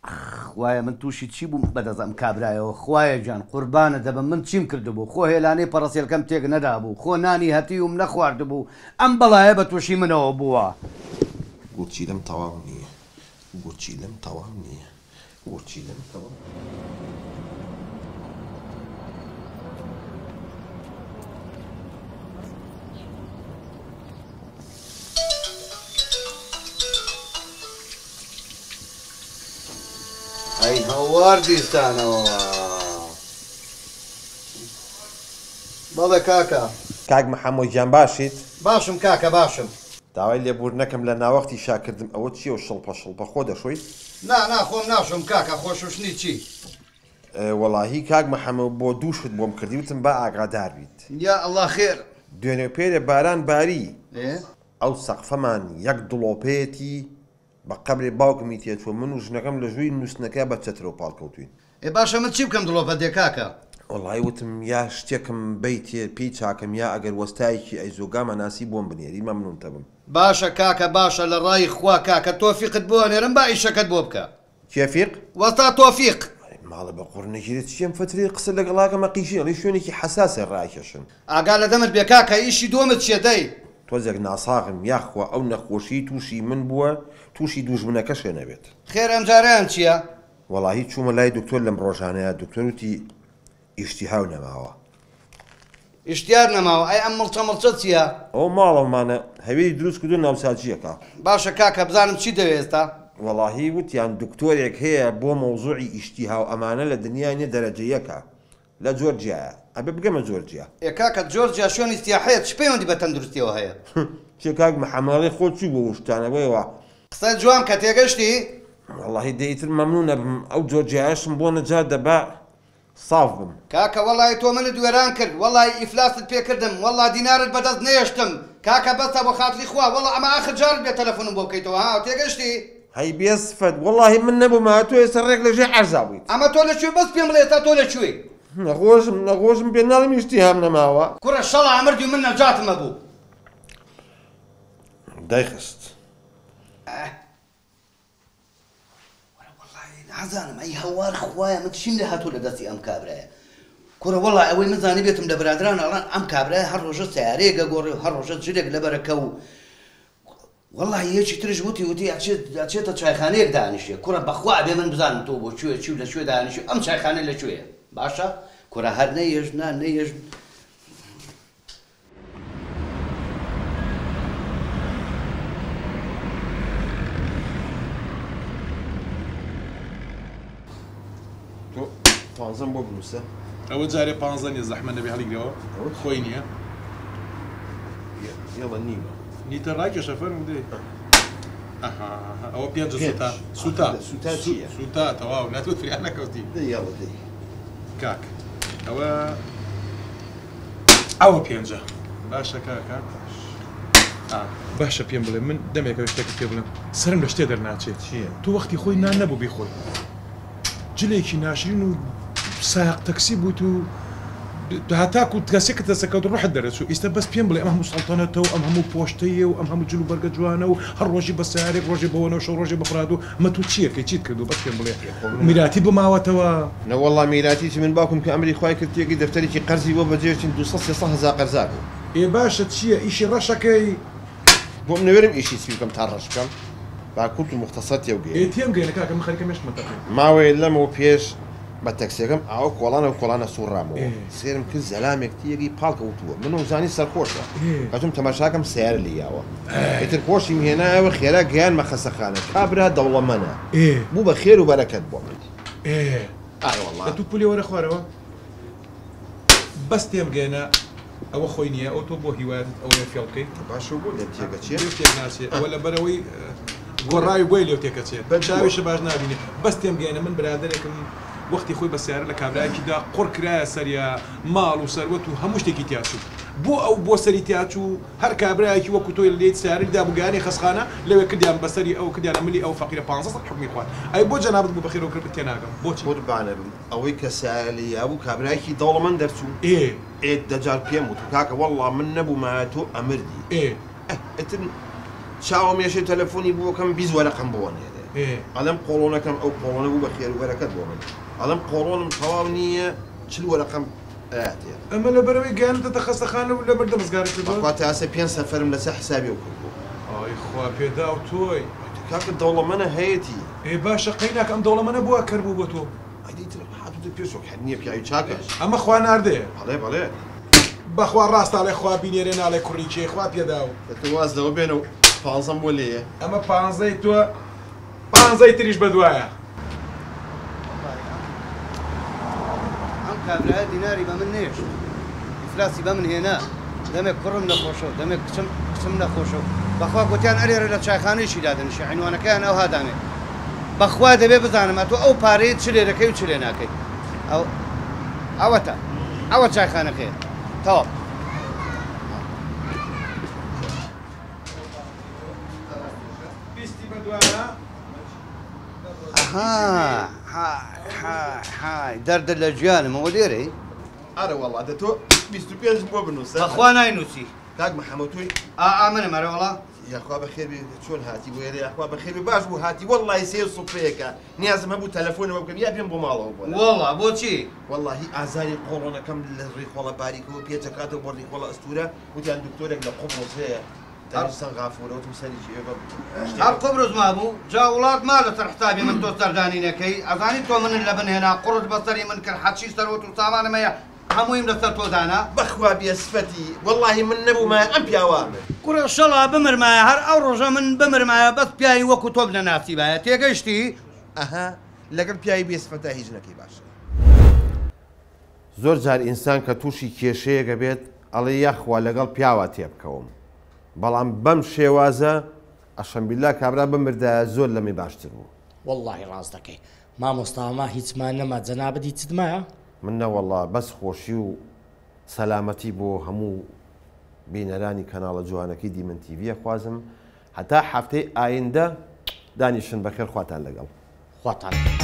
ئاخ خوایە من توشی چی بووم بەدەست ئەم کابرایەوە خوایە گیان قوربانت دەبم من چیم کردبوو خۆ هێلانەی پەڕەسێلکەم تێک نەدابوو خۆ نانی هەتیوم نەخواردبوو ئەم بەڵایە بە توشی منەوە بووە. گورچیلەم تەواو نییە گورچیلەم تەواو نییە گورچیلەم تەواو. ئەی هەوار دیسانەوە. بەڵێ کاکە. کاک محەمۆ گیان باشیت؟ باشم کاکە باشم. داوای لێبوردنەکەم لە ناوەختی شا کردم ئەوە چیە و شڵپە شڵپە خۆ دەشۆیت؟ نا نا خۆم ناشۆم کاکە خۆ شوشتنی چی؟ وەڵاهی کاک محەمۆ بۆ دوو شت بۆم کردی وتم با ئاگادار بیت. یا ئەڵا خێر. دوێنێ و پێرێ باران باری ئەو سەقفەمان یەک دڵۆپەیەتی بە قەبرێ باوکمی تێچووە من و ژنەکەم لە ژووری نووستنەکەیا بە چەترەوە پاڵ کەوتووین. ئێ باشە من چی بکەم دڵۆپە دێ کاکە؟ وەڵایی وتم یا شتێکم بەیتێ پێی چاکەم یا ئەگەر وەستایەکی ئەیزۆگاما ناسی بۆم بنێری مەمنوونتەبم. باشە کاکە باشە لە ڕای خوا کاکە تۆفیقت بۆ ئەنێرم با ئیشەکەت بۆ بکا. کێ فیق؟ وەستا تۆفیق. ئەرێ ماڵە بە قوڕ نەگیرێ چی ئەم فەترەیە قسە لەگەڵاکەم ئەقیژی ئەڵێی شوێنێکی حەساسە ڕاکێشن. ئاگا لە دەمت بێ کاکە ئیشی دۆمت چیە دەی. تۆزێک ناساغم یاخوا ئەو نەخۆشیەی توشی من بووە توشی دوژمنەکەشێ نەبێت. خێر ئەمجارەیان چیە؟ وەڵاهی چوومە لای دکتۆر لەم ڕۆژانەیا دکتۆر وتی ئیشتیهاو نەماوە. ئیشتیار نەماوە ئەی ئەم مڵچە مڵچە چیە؟ ئەوە ماڵەوەمانە هەویری دروست کردووە ناوساجیەکە. باشە کاکە بزانم چی دەوێ ئێستا؟ وەڵاهی وتیان دکتۆرێک هەیە بۆ مەوزوعی ئیشتیهاو ئەمانە لە دنیا نیە دەرەجە یەکە لە جۆرجیایە ئەبێ بگەمە جۆرجیا. ئێ کاکە جۆرجیا شوێنی سیاحەیە چ پەیوەندی بە تەندروستیەوە هەیە؟ کێ کاک محمد ئەڵێ خۆت چووی بۆ وشتانە بۆیە وا. قسە جوان کە تێگەشتی؟ وەڵاهی دە ئیتر مەمنون ئەبم ئەو جۆرجیایەشم بۆ نەجات دە با ساف بم. کاکە وەڵای تۆ منت وێران کرد وەڵای ئیفلاست پێ کردم وەڵا دینارت بەدەست نەیەشتم کاکە بەسە بۆ خاتری خوا وەڵا ئەمە ئاخر جارت بێ تەلەفونم بۆ بکەیتەوە ها تێگەشتی؟ هەی بێ سفەت وەڵاهی من نەبوومایە تۆ ئێستا ڕێک لە ژێر عەرزا بوویت. ئەمە تۆ لە کوێی بەس پێم بڵێ ئێستا تۆ لە کوێی؟ نەخۆشم نەخۆشم پێ ناڵێم ئیشتیهام نەماوە. کوڕە شەڵا مردی و من نەجاتم ئەبوو. دایخست. ئەه وەرە وەڵای نازانم ئەی هەوار خوایە من چیم لێ هاتووە لە دەستی ئەم کابرایە کوڕە وەڵا ئەوەی من زانیبێتم لە برادران ئەڵێن ئەم کابرایە هەر ڕۆژە سەیارەیەک ئەگۆڕێ و هەر ڕۆژە جلێک لەبەرەکە و وەڵاهی یەکی ترش وتی وتی ئەچێت ئەچێتە چایخانەیەک دانیشێ کوڕە بەخوا ئەبێ من بزانم تۆ بۆ کوێ چی و لە کوێ دانیشی ئەم چایخانە لە کوێیە باشە کوڕە هەر نەیەش نا نەیەش تۆ پانزەم بۆ بنووسە. ئەوە جارێ پانزە نیە زەحمەت نەبێ هەڵیگرەوە خۆی نیە. یەڵە نیوە. نیتە ڕاکێشە فەرموو دەی. ئەها ئەوە پێنجە سوتا سوتا سوتا چییە؟ سوتا تەواو ناتوە فریا نەکەوتی. دەی یەڵە دەی. کاک ئەوە ئەوە پێنجە باشە کاکە باشە پێم بڵێ من دەمێکە شتێکت پێ بڵێم سەرم لە شتێ دەرناچێت چییە؟ تۆ وەختی خۆی نان نەبوو بیخۆی جلێکی ناشرین و سایەق تەکسی بوویت و هەتاکو کەسێکت دەسەکەوت ڕۆحت دەرەچوو. ئیستا بەس پێم بڵێ ئەم هەموو سەڵتەنەتە و ئەم هەموو پۆشتەیە و ئەم هەموو جل و بەرگە جوانە و هەر ڕۆژی بە سەیارێک ڕۆژێ بە وەنەوشە و ڕۆژێ بە پرادۆ ئەمە تۆ چیەکەی چیت کردووە بەس پێم بڵێ میراتی بۆ ماوەتەوە؟ نەوەڵا میراتی چی من باوکم کە ئەمری خوای کرد تێکی دەفتەرێکی قەرزی بۆ بەجێهێشتین 200 300 هەزار قەرزار بوو. ئێ باشە چیە ئیشی ڕەشەکەی؟ بۆم نەوێرم ئیشی سپی بکەم تا ڕەش بکەم با کورت و موختەسەر تێوگەیەنم. ئێ تێم گەیەنە کاکە من خەریکە مێشکمە تەقێ. ماوەیە لەمەو پێش بە تەکسیەکەم ئاوە کۆڵانە و کۆڵانە سوڕامەوە سێرم کرد زەلامێک تیەگەی پاڵ کەوتووە منم زانی سەرخۆشە کەچوم تەماشاکەم سەیارە لێی یاوە ئیتر هۆشیم هێنایەوە خێرا گەیانمە خەسەخانە کابرا دەوڵەمەنە بوو بە خێر و بەرەکەت بۆ من. ئارە وەڵا. دە تو پولێ وەرە خوارەوە بەس تێم گەیەنە ئەوە خۆی نییە ئەو تۆ بۆ هیوایەتت ئەوەیە فێڵ بکەی. باشە بۆ لێم تێکەچێ؟ لێو تێک ناچێ ئەوە لەبەرئەوەی گۆڕاوی بۆیە لێو تێکەچێ چاویشە باش نابینێ بەس تێم گەیەنە من برادەرێکم وەختی خۆی بە سەیارە لە کابرایەکی دا قوڕ کرایە سەریا ماڵ و سەروەت و هەموو شتێکی تیا چوو بۆ ئەو بۆ سەری تیا چوو هەر کابرایەکی وەکو تۆی لێیت سەیارەی دابوو گەیانی خەسخانە لەوێ کردیان بەسەری ئەو کردیانە ملی ئەو فەقیرە پانزە سەد حوکمی خوارد ئەی بۆ جەنابت بوو بەخێرەوە کرد تێناگەم بۆچی؟ قوربانەبم ئەوەی کە سەیارە لێی یابوو کابرایەکی دەوڵەمەند دەرچوو ئێ. ئێ دەجار پێم وت کاکە وەڵڵا من نەبوومایە تۆ ئەمردی. ئێ. ئەه ئیتر چاوم یەشێ تەلەفۆنی بۆ کەم 20 وەرەقەم بۆ ئەنێرێ. ئێ. ئەڵێم قۆڵۆنەکەم ئەو قۆڵۆنە بوو بە خێر و بەرەکەت بۆ من. ئەڵێم قۆڵۆنم تەواو نییە 40 وەرەقەم ئەیاتێ. ئەمە لەبەرئەوەی گەیاندتە خەستەخانە و لە مردن ڕزگارت کردووە؟ بەخوا تا ئێستا پێنج سەفەرم لەسەر حسابی ئەو کردووە. ئای خوا پێداو تۆی. کاکە دەوڵەمەنە هەیەتی. ئێ باشە قەیناکە ئەم دەوڵەمەنە بووە کەر بوو بۆ تۆ. ئەدی تر هاتوتە پێشەوە هەر نییە پیاوی چاکە. ئەمە خوا ناردەیە. بەڵێ بەڵێ. بەخوا ڕاستە ئەڵێ خوا بینێرێ ناڵێ کوڕی کێ خوا پێداو. دە تۆ واز لەوە بێنە و پانزەم بۆ لێیە. ئەمە پانزەی تۆ پانزەی تریش بەدوایە. ئەم کابرایە دیناری بە من نێشت ئیفلاسی بە من هێنا دەمێک کوڕم نەخۆشە و دەمێک کچم کچم نەخۆشە و بەخوا گوتیان ئەرێرە لە چایخانەیشی دادەنیشێ عینوانەکەیان ئەوها دانێ بەخوا دەبێ بزانم ئەتۆ ئەو پارەیە چ لێ دەکەی و چ لێ ناکەی ئەو ئەوەتە ئەوە چایخانەکەیە تەواو. بیستی بەدوایە. ئەها های های های دەردت لە گیانم ئەوە لێرەی؟ ئەرە وەڵا دە تۆ 25 بۆ بنووسە. بەخوا ناینووسی. کاک محەمەد تۆی؟ ئا ئا منم ئەرە وەڵا. یاخوا بەخێر بێ چۆن هاتی بۆ ئێرە یاخوا بەخێر بێ باش بوو هاتی وەڵڵاهی سێ سوتفەیەکە نیازم هەبوو تەلەفۆنەوە بکەم یا بێم بۆ ماڵەوە بۆ وەڵا بۆچی؟ وەڵڵاهی ئازاری قۆڵۆنەکەم لە ڕیخۆڵە باریکەوە پێچەکاتەوە بۆ ڕیخۆڵە ئەستوورە وتیان دکتۆرێک لە قوبڕس هەیە دەنیشت سەنغافورە وتم سەرێکی ئێ بە شتێک. هەر قوبرس مابوو جا وڵات ما لەسەر حسابی من تۆ سەردانی نەکەی ئەزانی تۆ منت لەبن هێنا قوڕت بەسەری من کرد حەچی سەروەت و سامانم هەیە هەموویم لەسەر تۆ دانا. بەخوا بێ سفەتی وەڵاهی من نەبوومایە ئەم پیاوە. کوڕە شەڵا بمرمایە هەر ئەو ڕۆژە من بمرمایە بەس پیاوی وەکو تۆم نەناسیبایە تێگەیشتی؟ ئەها لەگەڵ پیاوی بێ سفەتا هیچ نەکەی باشە. زۆر جار ئینسان کە تووشی کێشەیەک ئەبێت ئەڵێ یاخوا لەگەڵ پیاوا تێبکەوم بەڵام بەم شێوازە ئەشەمبیلا کابرا بمردایە زۆر لەمەی باشتر بوو. وەڵاهی ڕاست دەکەی مامۆستا ما هیچمان نەما جەنابت هیچت مایە؟ من نەوەڵا بەس خۆشی و سەلامەتی بۆ هەموو بینەرانی کەناڵە جوانەکەی دیمەن تیڤی ئەخوازم هەتا هەفتەی ئایندە دانیشن بەخێر خواتان لەگەڵ. خواتان لەگەڵ.